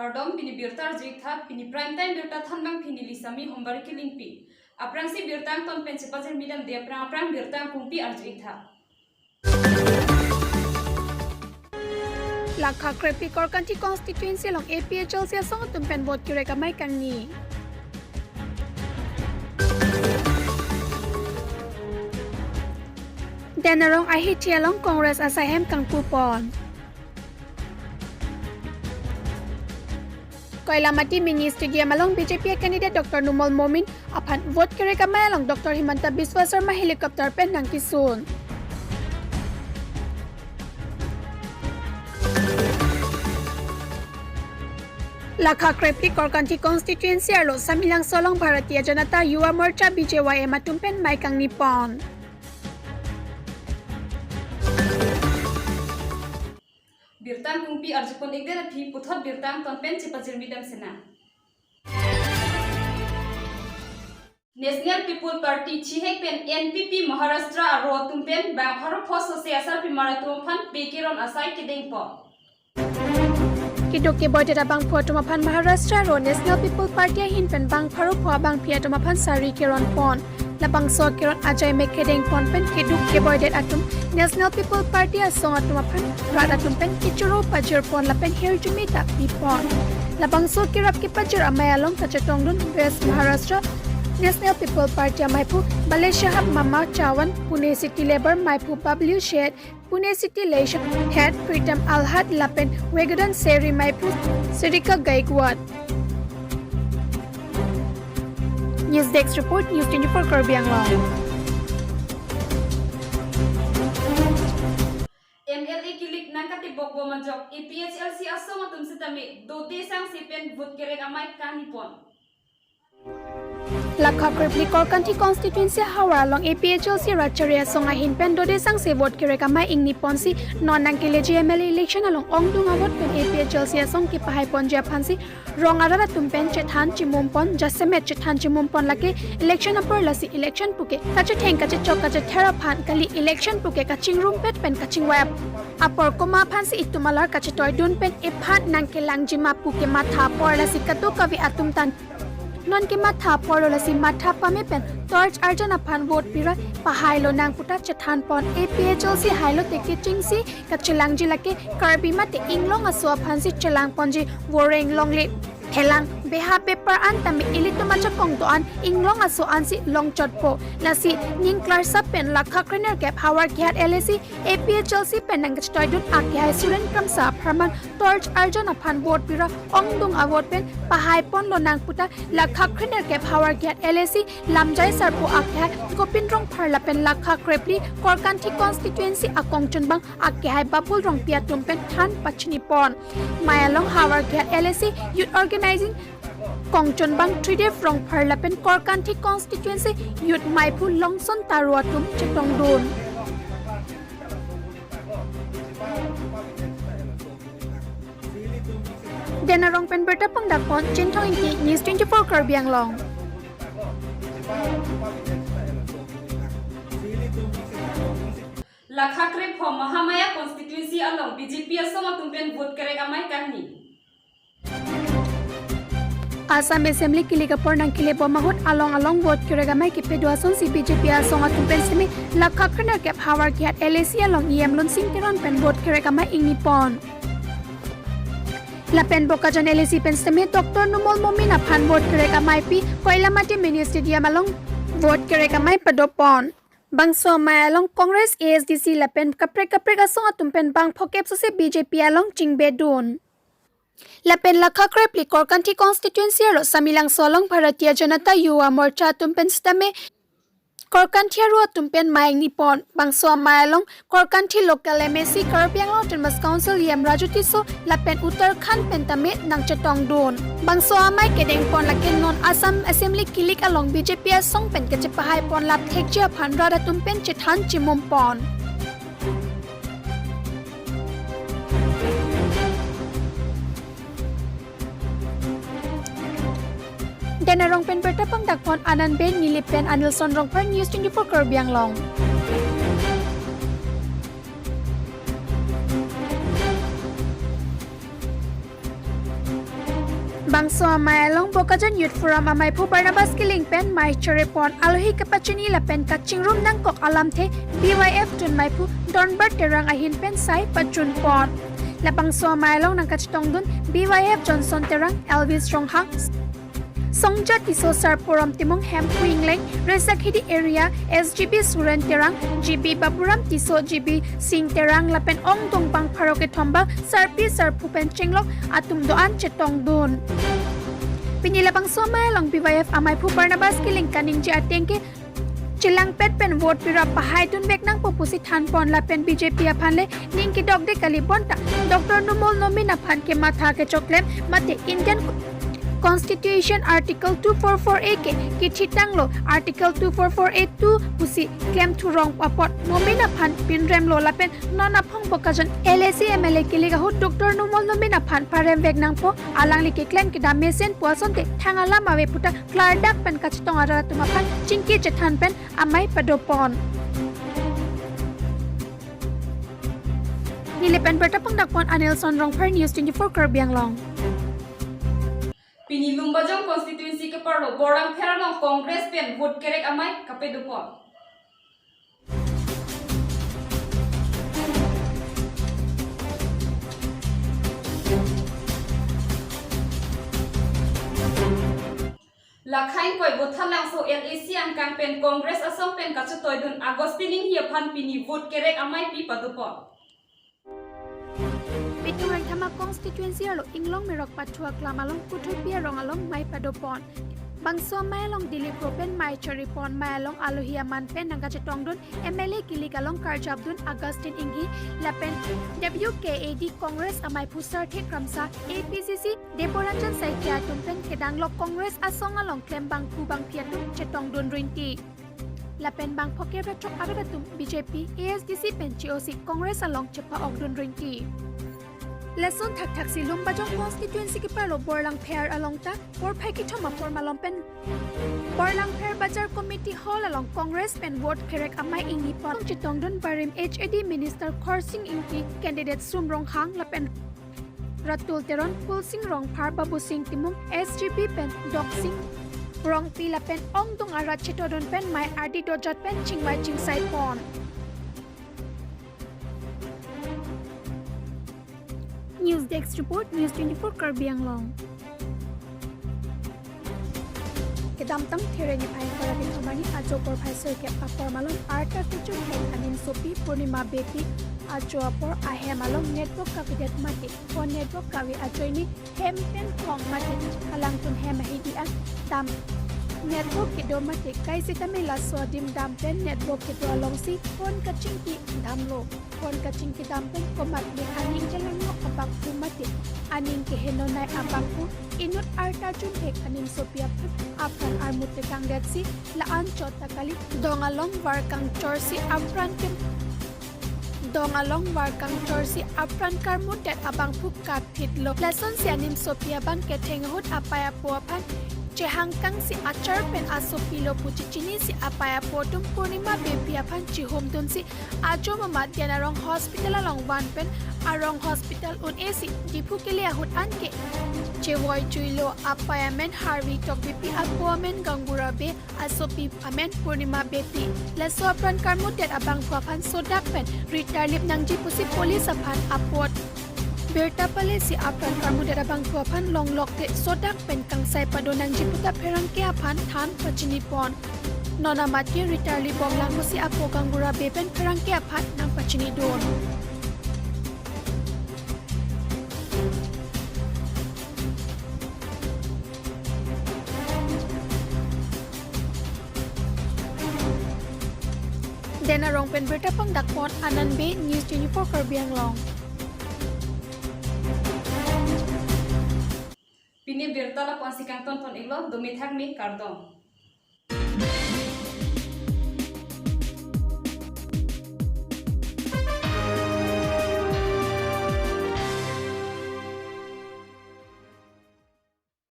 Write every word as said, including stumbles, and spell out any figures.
Kardom, pini birta arju-ik tha, pini prime time birta thanbang pini Lisami Hombari Kilingpi. Aphrangsi birta angton pen chepajirmi damde aphrang aphrang birta angkungpi arju-ik tha. Lakha krephli Korkanthi constituency along A P H L C asong atum pen vote kerek amei kangni. Den Arong ahithi along Congress asaihem kangpupon. Koilamati Mini Stadium along B J P candidate Doctor Numal Momin aphan vote kerek amei along Doctor Himanta Biswa Sarma helicopter pen nangkesun. Lakha krephli Korkanthi constituency arlo Samelangso along Bharatiya Janata Yuva Morcha B J Y M atum pen mei kangnipon. Birta angkungpi arjupon-ikdet aphi puthot birta angton pen chepajirmi dam sena. National People Party chihek pen N P P Maharashtra aro atum pen bang pharo pho sose asarpimar atum aphan pe keron asai kedengpon. Keduk keboidet abangphu atum aphan Maharashtra aro National People Party ahin pen bang pharo pho abangpi atum aphan sari keronpon. Labangso keron ajai mek kedengpon pen keduk keboidet atum National People Party asong atum aphan rat atum pen kechoro pajirpon lapen hirjume ta pipon. Labangso kerap kepajir amei along kachetongdun West Maharashtra National People Party ameiphu Bale Saheb Mama Chavan, Pune City Labour meiphu Bablu Sheth, Pune City Leadership Head Pritam Alhad lapen Vegudan Seri meiphu Sarika Gaikwad. News Desk Report, News twenty-four Karbi Anglong. M L A kilik nangkatibok bom ajok A P H L C asong atum sitame dode sangse pen vote kerek amei kangnipon. Lakha krephli Korkanthi constituency havar along A P H L C rat chari asong ahin pen dode sangse vote kerek amei ingniponsi non nangkeleji M L A election along ongdung avote pen A P H L C asong kepahaiponji aphansi rong arat atum pen chethan chimumpon, jasemet chethan chimumpon lake election apor lasi election puke kachetheng kachechok kachether aphan kali, election puke kachingrumpet pen kachingvai ap-, apor komat aphansi itum alar kachetoidun pen ephan nangkelangji ma pu kematha apor lasi kadokave atum ta non kematha apor lo lasi matha pame pen torch arjan aphan vote pira pahailo nang puta chethanpon. A P H L C hailote kechingsi kachelangji lake Karbi mate inglong aso aphansi chelangponji, voreng longle, thelang beha bepar an tame ilitum ajakong do-an inglong aso ansi longchotpo. Lasi ning klarsap pen Lakha krenerkep havar kihat L A C A P H L C pen nangkachetoidun akehai Suren Kramsa apharman torch arjan aphan vote pira ongdung avote pen pahaiponlo nang puta Lakha krenerkep havar kihat L A C lamjai sarpo akehai Gopin Rongphar lapen Lakha krephli Korkanthi constituency akongchunbang akehai Babul Rongpi atum pen than pachinipon. Mei along havar kihat L A C Youth Organizing kongchunbang Tridev Rongphar lapen Korkanthi constituency youth meiphu Longson Taro atum chetongdun. Den Arong pen birta pangdakpon Chinthong Ingti, News twenty-four Karbi Anglong. Lakha krepho Mahamaya constituency along B J P asong atum pen vote kerek amei kangni. Assam Assembly kilik apor nangkele bom ahut along along vote kerek amei kepedo asonsi B J P asong atum pen sitame Lakha krenerkep havar kihat L A C along E M Lunsing Teron pen vote kerek amei ingnipon. Lapen Bokajan L A C pen sitame Doctor Numal Momin aphan vote kerek ameipi Koilamati Mini Stadium along vote kerek amei padopon. Bangso amei along Congress, A S D C lapen kaprek kaprek asong atum pen bang phokep sose B J P along chingbedun. Lapen Lakha krepli Korkanthi constituency arlo Samelangso along Bharatiya Janata Yuva Morcha atum pen sitame Korkanthi aru atum pen mei ingnipon. Bangso amei along Korkanthi local M A C Karbi Anglong Autonomous Council E M Raju Tisso lapen Uttarakhand pen tame nangchetongdun. Bangso amei kedengpon lake non Assam Assembly kilik along B J P asong pen kachepahaipon lap thekji aphan rat atum pen chethan chimumpon. Den Arong pen birta pangdakpon Anand Bey, Nilip pen Anilson Rongphar, News twenty-four Karbi Anglong. Bangso amei along Bokajan Youth Forum ameiphu Barnabas Killing pen mei chorepon, alohi kepachini lapen kachingrum nangkok alamthe B Y F dunmeiphu Donbert Terang ahin pen sai pajunpon. Labangso amei along nangkachetongdun B Y F Johnson Terang, Elvis Ronghang, Songja Tisso, Sarporom Timung, Hemphu Engleng, Resakhidi area S G B Suren Terang, G B Baburam Tisso, G B Sing Terang lapen ongdung bang pharo kethom bang sarpi sarpo pen chenglok atum do-an chetongdun. Pini labangso amei along B Y F ameiphu Barnabas Killing kaningje ateng ke chelangpet pen vote pirap pahaidunvek nangpo pusi thanpon lapen B J P aphan le ning kedokde kali bonta Doctor Numal Momin aphan kematha kechoklem mate Indian Constitution Article two four four A ke kethitanglo, Article two four four A two pusi klemthurong apot Momin aphan pinremlo lapen non aphong Bokajan L A C M L A kilik ahut Doctor Numal Momin aphan paremvek nangpo, alangli keklem kedam mesen pu asonte thang alam ave puta klardak pen kachetong arat atum aphan chingki chethan pen amei padopon. Neli pen birta pangdakpon Anilson Rongphar, News twenty-four Karbi Anglong. Pini Lumbajong constituency keparlo Borlangpher along Congress pen vote kerek amei kapadopon. Lakha ingkoi Vothatlangso L A C angkang pen Congress asong pen kachetoidun Augustine Enghee aphan pini vote kerek amei pi padopon. Pitung Rengthama constituency arlo Inglong Merok Pathu Aklam along Kuthopi arong along mei padopon. Bangso amei along Dilip Ro pen mei chorepon, mei along alohi aman pen nangkachetongdun M L A kilik along karjapdun Augustine Enghee lapen W K A D Congress ameiphu Sarthe Kramsa, A P C C Deboranjan Saikia atum pen kedanglok Congress asong along klem bangphu bangphi atum chetongdun rinti. Lapen bang phokep ra chok arat atum B J P, A S D C pen che-osi Congress along chepa-okdun rinti. Lason thakthaksi Lumbajong constituency keparlo Borlangpher along ta porphai kethom apor malom pen Borlangpher Bazar Committee Hall along Congress pen vote kerek amei ingnipon chetongdun barim H A D Minister Khorsing Engti, candidate Sum Ronghang lapen Ratul Teron, Kulsing Rongphar, Babusing Timung, S G B pen Doksing Rongpi lapen ongdung arat chetodun pen mei ardi dojat pen chingmei chingsaipon. News Desk Report, News twenty-four Karbi Anglong. Kedamtang Thereng niphai ingkoi ra kethom arni ajo porphai sirkep apor malom arta kejun hek animsopi Purnima Beypi ajo apor ahem along network kavedet mate phone network kave ajoine hem pen thong mate alangtum hem ahidi an dam network kedo mate kaisitame laso adim dam pen network kedo alongsi phone kachingki damlo. Phone kachingki dam pen komatne aning chelangno abangphu mate aning kehenonei abangphu inut arta junhek animsopi aphan apran armut tekangdetsi la-an chota kali dong along var kangchorsi apran kem dong along var kangchorsi apran karmutdet abangphu kaphitlo. Lasonsi animsopi abang ketheng ahut apei apo aphan chehangkangsi achar pen asopilo pu chechinisi apei apo atum Purnima Beypi aphan chihumdunsi ajo mamat Diyan Arong Hospital along van pen Arong Hospital un-esi Diphu kele ahut anke chevoi juilo. Apei amen Harvi Tokbipi, apo amen Gangura Bey, asopi amen Purnima Beypi. Laso apran karmutdet abangphu aphan sodak pen ritarlip nangji pusi police aphan apot birta palesi apran karmutdet abangphu aphan longlokte sodak pen kangsai pado nangji puta pherangke aphan than pachinipon. Non amat ke ritarlip bomlang pusi apo Gangura Bey pen pherangke aphan nangpachinidun. Diyan Arong pen birta pangdakpon Anand Bey, News twenty-four Karbi Anglong. Pini birta lapu-ansi kangtonpon iklo, dome thakme, kardom.